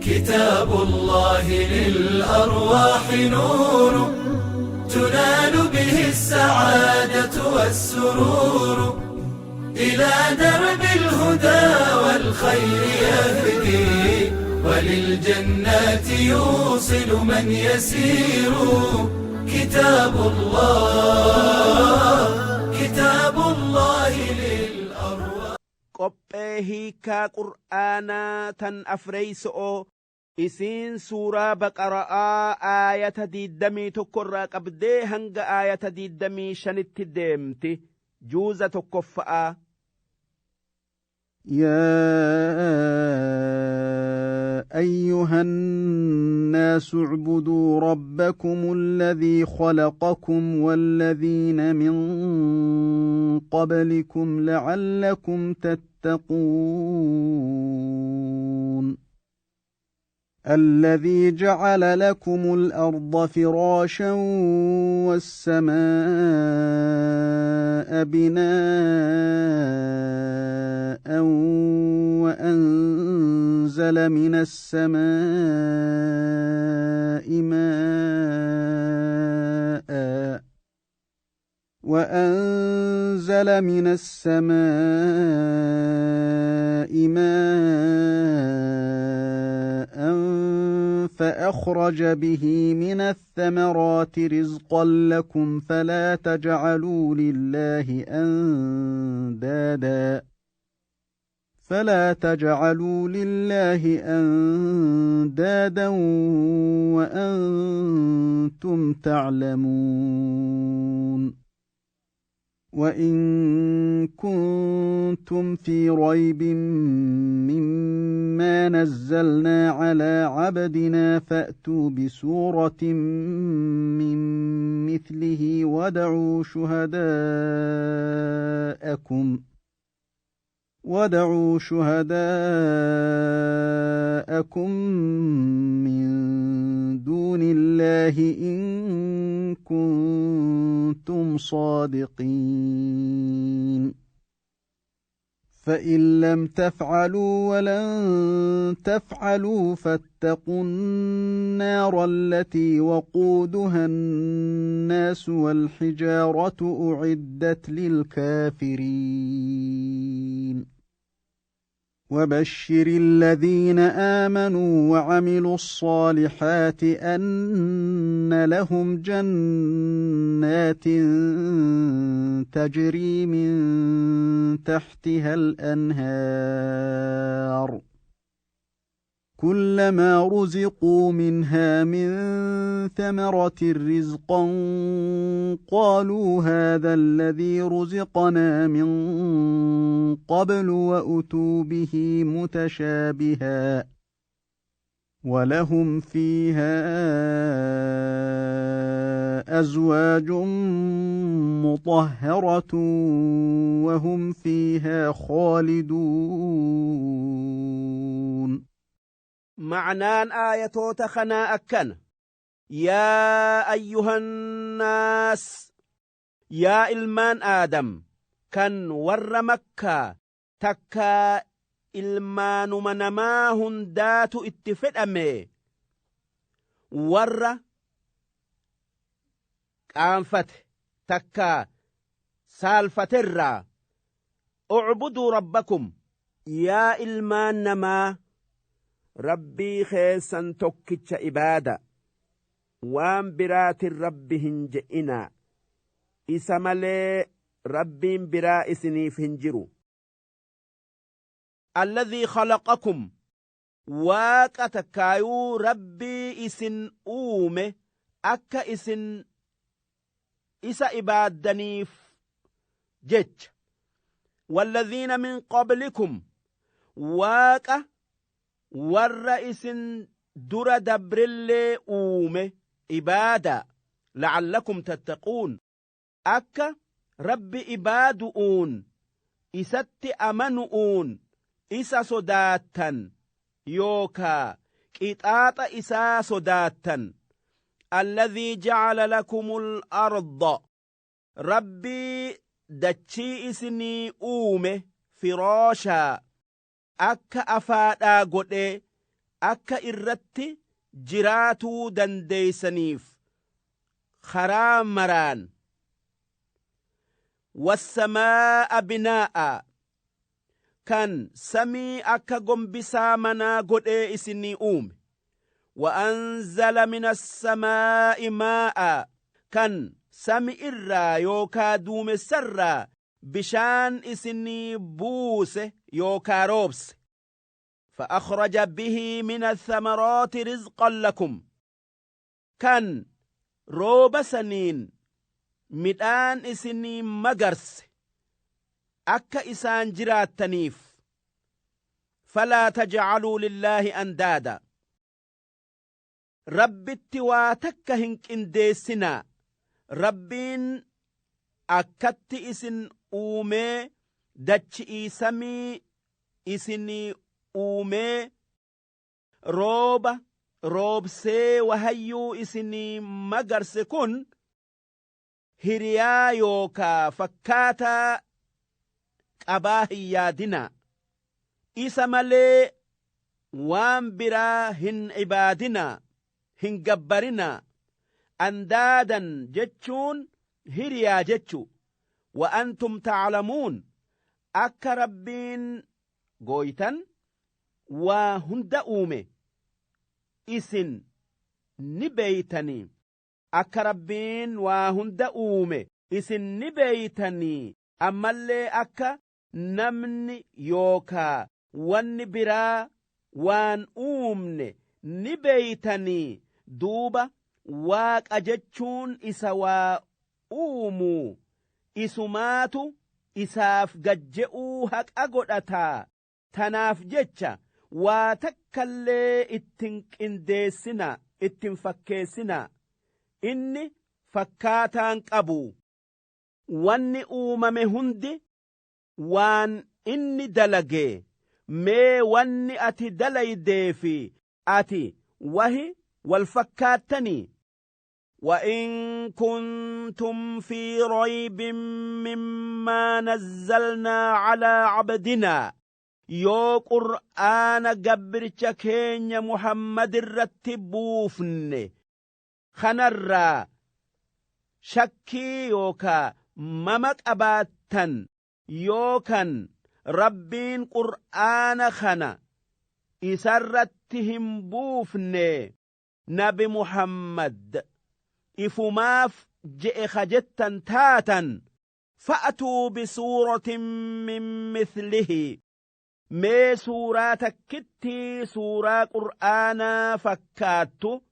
كتاب الله للأرواح نور، تنال به السعادة والسرور. إلى درب الهدى والخير يهدي، وللجنات يوصل من يسير. كتاب الله، كتاب الله للأرواح. Qophee hiikaa qur'aanaa tan afreeyso'o isiin suuraa Baqara'aa aayata 21 irraa qabdee hanga aayata 25tti deemti, juuza tokkoffa'aa. يا ايها الناس، اعبدوا ربكم الذي خلقكم والذين من قبلكم لعلكم تتقون. الذي جعل لكم الارض فراشا والسماء بناء وانزل من السماء ماء وأنزل من السماء ماء فأخرج به من الثمرات رزقا لكم، فلا تجعلوا لله أندادا وأنتم تعلمون. وإن كنتم في ريب مما نزلنا على عبدنا فأتوا بسورة من مثله وادعوا شهداءكم من دون الله إن كنتم صادقين. فإن لم تفعلوا ولن تفعلوا فاتقوا النار التي وقودها الناس والحجارة أعدت للكافرين. وبشر الذين آمنوا وعملوا الصالحات أن لهم جنات تجري من تحتها الأنهار، كلما رزقوا منها من ثمرة رزقا قالوا هذا الذي رزقنا من قبل وأتوا به متشابها، ولهم فيها أزواج مطهرة وهم فيها خالدون. Ma'naan aayatoota kanaa akkana: يا أيها الناس, yaa ilmaan Aadam kan warra Makkaa takkaa ilmaanuma namaa hundaatu itti fedhame, warra qaanfate takkaa saalfaterraa, اعبدوا ربكم, yaa ilmaan namaa, Rabbii keessan tokkicha ibaada. Waan biraatin Rabbi hin je'inaa. Isa malee Rabbiin biraa isiniif hin jiru. الذي خلقكم, Waaqa takkaayuu Rabbii isin uume akka isin isa ibaaddaniif jecha. والذين من قبلكم, Waaqa warra isin dura dabrillee uume ibaada. لعلكم تتقون, akka Rabbi ibaadu'uun, isatti amanu'uun isa sodaattan yookaa qixaaxa isaa sodaattan. الذي جعل لكم الأرض, Rabbii dachii isinii uume, فراشا, akka afaadhaa godhe. Akka irratti jiraatuu dandeeysaniif karaa maraan. Wassamaa'a binaa'a, kan samii akka gombisaa manaa godhee isinii uume. Wa anzala min assamaa'i maa'a, kan sami irraa yookaa duumessarraa bishaan isinii buuse yookaa roobse. فأخرج به من الثمرات رزقا لكم، kan rooba saniin midhaan isinii magarse akka isaan jiraattaniif. فلا تجعلوا لله أندادا, Rabbitti waa takka hin qindeessinaa. Rabbiin akkatti isin uumee, dachi'ii samii isinii uumee, rooba roobsee, wahayyuu isinii magarse kun hiriyaa yookaa fakkaataa qabaa hin yaadinaa. Isa malee waan biraa hin ibaadinaa, hin gabbarinaa. أندادا jechuun hiriyaa jechu. وأنتم تعلمون, akka Rabbiin gooytan waa hunda uume isin ni beeytanii. Akka Rabbiin waa hunda uume isin ni beeytanii. Ammallee akka namni yookaa wanni biraa waan uumne ni beeytanii. Duuba Waaqa jechuun isa waa uumuu, isumaatu isaaf gajje'uu haqa godhataa. Tanaaf jecha waa takkallee ittin qindeessina, ittin fakkeessina. Inni fakkaataan qabu. Wanni uumame hundi waan inni dalage. Mee wanni ati dalaydee fi ati wahi wal fakkaattanii? وإن كنتم في ريب مما نزلنا على عبدنا, yoo qur'aana gabricha keenya Muhammad irratti buufne kanarraa shakkii yookaa mama qabaattan, yookan Rabbiin qur'aana kana isarratti hin buufne, nabi Muhammad ifumaaf je'e kajettan taatan, فأتوا بسورة من مثله, mee suuraa takkittii suuraa qur'aanaa fakkaattu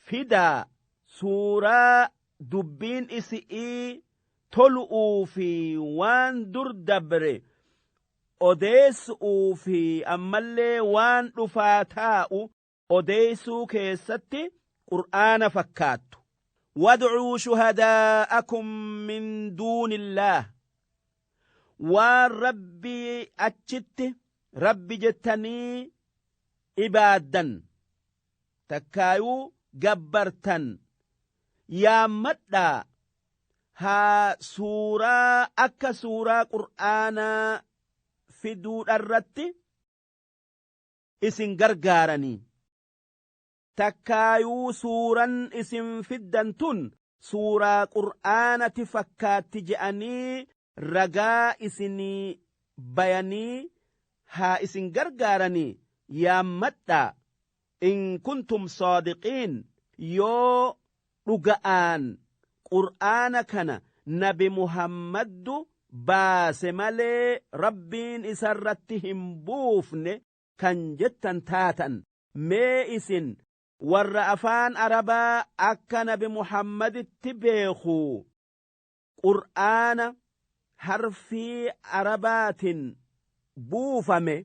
fidaa. Suuraa dubbiin isi'ii tolu'uu fi waan dur dabre odeessu'uu fi ammallee waan dhufaa taa'u odeessuu keessatti qur'aana fakkaattu. وادعوا شهداءكم من دون الله, waan Rabbii achitti Rabbi jettanii ibaaddan takkaayuu gabbartan yaammadhaa, haa suuraa akka suuraa qur'aanaa fiduudharratti isin gargaaranii, takkaayuu suuran isin fiddan tun suuraa qur'aanati fakkaatti je'anii ragaa isinii bayanii haa isin gargaaranii yaammadhaa. إن كنتم صادقين, yoo dhuga'aan qur'aana kana nabi Muhammaddu baase malee Rabbiin isarratti hin buufne kan jettan taatan, mee isin warra afaan Arabaa akka nabi Muhammaditti beeku qur'aana harfii Arabaatiin buufame,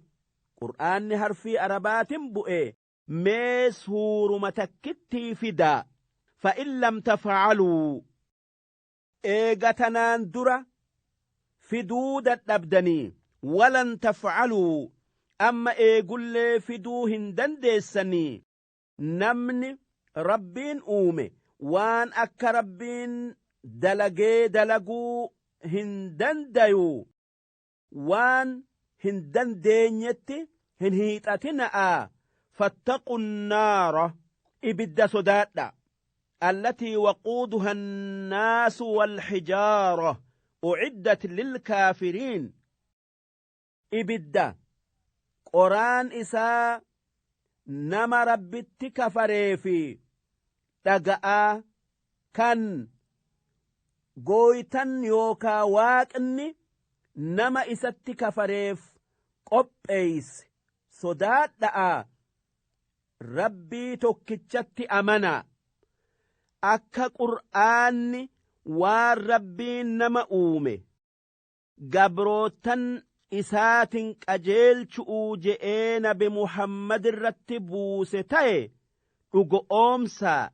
qur'aanni harfii Arabaatiin bu'e, mee suuruma takkittii fidaa. فإن لم تفعلوا, eega tanaan dura fiduu dadhabdanii, ولن تفعلوا, amma eegullee fiduu hin dandeessanii. Namni Rabbiin uume waan akka Rabbiin dalagee dalaguu hin dandayu. Waan hin dandeenyetti hin hiixatina'a. Fattaqu nnaara, ibidda sodaadha, allatii waquuduha annaasu walxijaara uciddat lilkaafiriin, ibidda qoraan isaa nama Rabbitti kafaree fi dhaga'aa kan gooytan yookaa Waaqni nama isatti kafareef qopheeyse sodaadha'aa Rabbii tokkichatti amanaa. Akka qur'aanni waan Rabbiin nama uume gabroottan isaatin qajeelchu'uu je'ee nabi Muhammadirratti buuse taye dhugo'oomsaa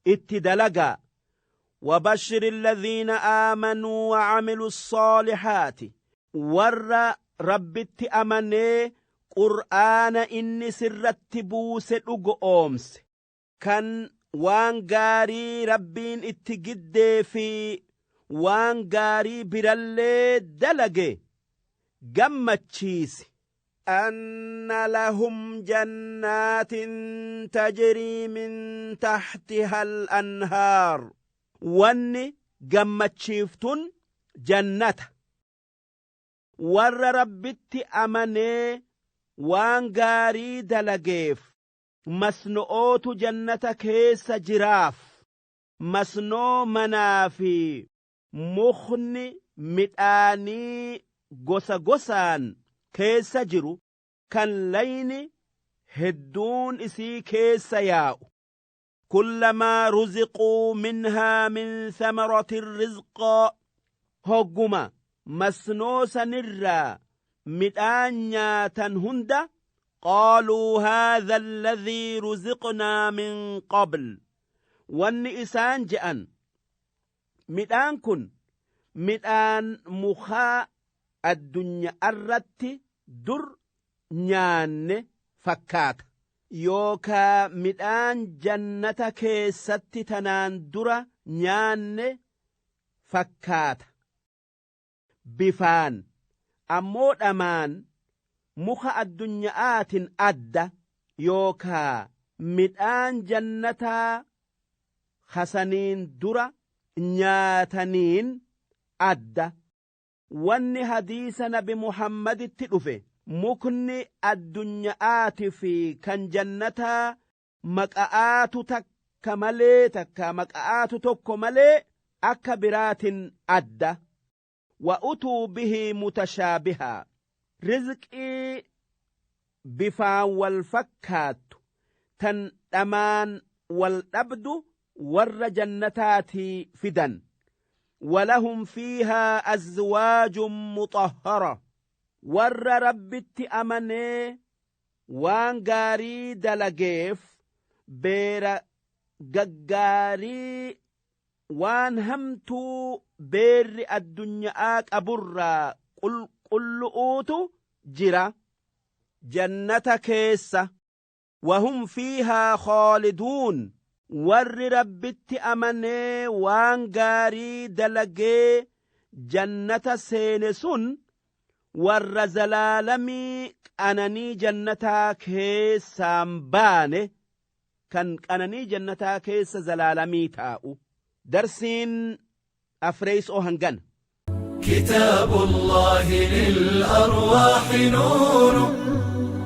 itti dalagaa. وبشر الذين آمنوا وعملوا الصالحات warra Rabbitti amanee qur'aana inni sirratti buuse dhugo'oomse kan waan gaarii Rabbiin itti giddee fi waan gaarii birallee dalage gammachiisi. أن لهم جنات تجري من تحتها الأنهار wanni gammachiiftun jannata warra Rabbitti amanee waan gaarii dalageef masno'ootu jannata keessa jiraaf, masnoo manaa fi mukni midhaanii gosa gosaan keessa jiru kan layni hedduun isii keessa yaa'u. Kullamaa ruziquu minhaa min thamaratin rizqaa, hogguma masnoo sanirraa midhaan nyaatan hunda, qaaluu haadha alladhii ruziqnaa min qabl, wanni isaan je'an midhaan kun midhaan mukaa addunyaarratti dur nyaanne fakkaata, yookaa midhaan jannata keessatti tanaan dura nyaanne fakkaata bifaan, ammoo dhamaan muka addunya'aatin adda, yookaa midhaan jannataa hasaniin dura nyaataniin adda. Wanni hadiisa nabi Muhammaditti dhufe mukni addunya'aati fi kan jannataa maqa'aatu takka malee, takka maqa'aatu tokko malee akka biraatin adda. Wa utuu bihi mutashaabihaa, rizqii bifaan wal fakkaattu tan dhamaan wal dhabdu warra jannataatii fidan. Walahum fiihaa azwaajun muxahhara, warra Rabbitti amanee waan gaarii dalageef beera gaggaarii waan hamtuu beerri addunya'aa qaburraa qulqullu'uutu jira jannata keessa. Wahum fiihaa khaaliduun, warri Rabbitti amanee waan gaarii dalagee jannata seene sun warra zalaalamii qananii jannataa keessaan baane, kan qananii jannataa keessa zalaalamii taa'u. Darsiin afreeysoo hangana. كتاب الله للأرواح نور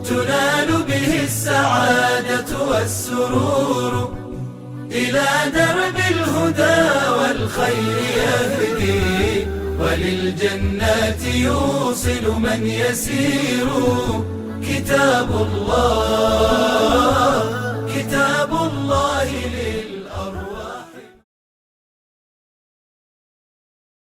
تنال به السعادة والسرور إلى درب الهدى والخير يهدي وللجنات يوصل من يسير كتاب الله كتاب الله لل